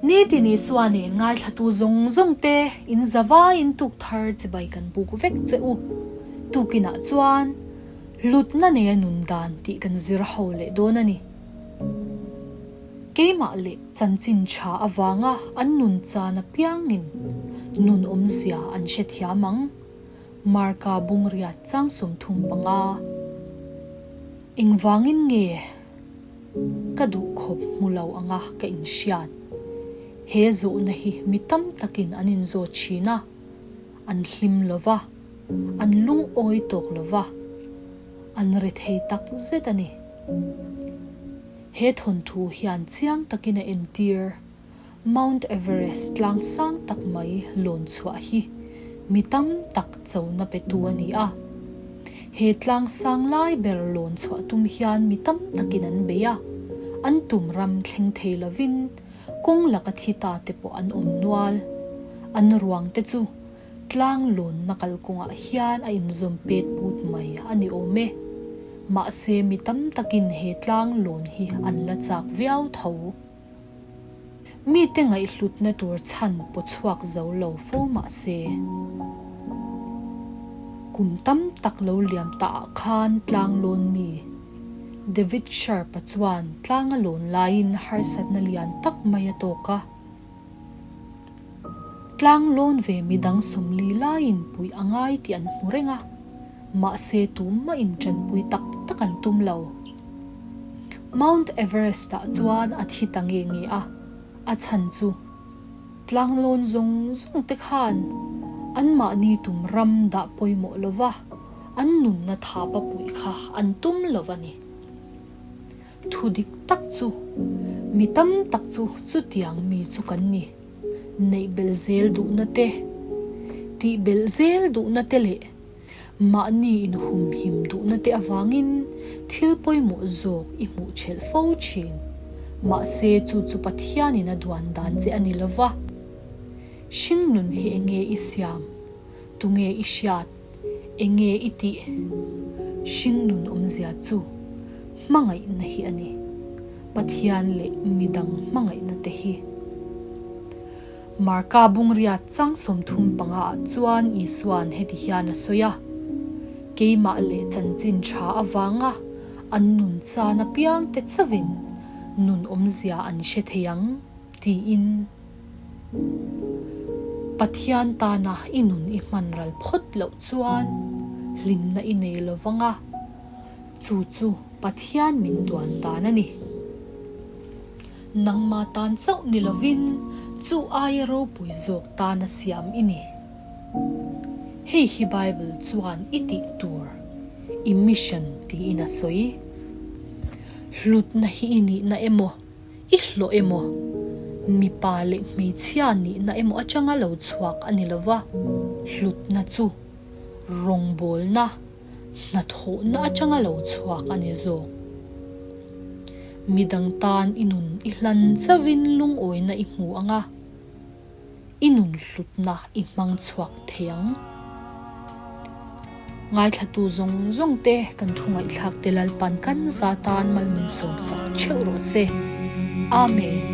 Nitin Isua nen ngaithlatu zawng zawng te in zavaiin tuk thar chibai kan buk vek che u. Tukinah chuan hlutna neia nun dan tih kan zir ho leh dawn a ni. Keimah leh chanchin tha avanga an nun chan apiangin nun awmzia an hrethiam ang. Marka bungriat chang 35. Engvangin nge ka duhkhawp hmu lo anga ka inhriat? He zawhna hi mi tam takin an inzawt thin a, an hlim lo va, an lungawi tawk lo va, an rethei tak zet a ni. He thawnthu hian chiang takin a entir. Mount Everest tlang sang tak mai lawn chhuah hi mi tam tak chona petu a ni a. He tlang sang lai ber lawn chhuah tum hian mi tam takin an bei a, an tum ram thleng thei lovin kawng laka thi ta te pawh an awm nual. An ruang te chu tlang lawnna kalkawngah hian a inzawm pet put mai a ni awm e. Mahse mi tam takin he tlang lawn hi an la chak viau tho. Mite ngaihhlutna tur chhan paw chhuak zo lo fo mah se, kum tam tak lo liam ta ah khan tlang lawn mi David Sharp-a chuan tlanga lawn laiin harsatna lian tak mai a tawk a. Tlang lawn ve midang 40 laiin puih a ngai tih an hmu reng a, mahse tumah inṭanpui tak tak an tum lo. Mount Everest-ah chuan a thi ta nge nge a, a chhan chu tlanglawn zawng zawng te khan anmahni tum ram dah pawimawh lova an nunna thapa puih kha an tum lo a ni. Thu dik tak chu, mi tam tak chu chutiang mi chu kan ni. Neih belh zel duhna te, tih belh zel duhna te leh Mahni inhumhim duhna te avangin thil pawimawh zawk i hmuh ṭhelh fo ṭhin. Mahse chu chu Pathianin a duan dan che a ni lo va. Hringnun hi enge i siam? Tunge i hriat? Enge i tih? Hringnun awmzia chu hmangaihna hi a ni. Pathian leh midang hmangaihna te hi. Marka bungriat chang 35 ah chuan Isua'n heti hian a sawi a, Keimah leh chanchin tha avanga an nun chan apiang te chauhin nun awmzia an hre thei ang, tiin. Pathian tana i nun i hman ral phawt loh chuan hlimna i nei lo vang a, chu chu Pathian min duan dan a ni. Nangma tan chauh ni lovin chu aia ropui zawk tana siam i ni. Hei hi Bible chuan i tih tur, i mission tiin a sawi. Hlutna hi i nihna emaw, i hlawh emaw, mipa leh hmeichhia nihna emaw atanga lo chhuak a ni lova, hlutna chu rawngbawlna, hnathawhna atanga lo chhuak a ni zawk. Midang tan i nun i hlan chauhin lungawina i hmu ang a, i nun hlutna i hmang chhuak thei ang. Ngaithlatu zawng zawng te kan thu ngaihthlak te Lalpan kan za tan mal min sawmsak theuh rawh se. Amen.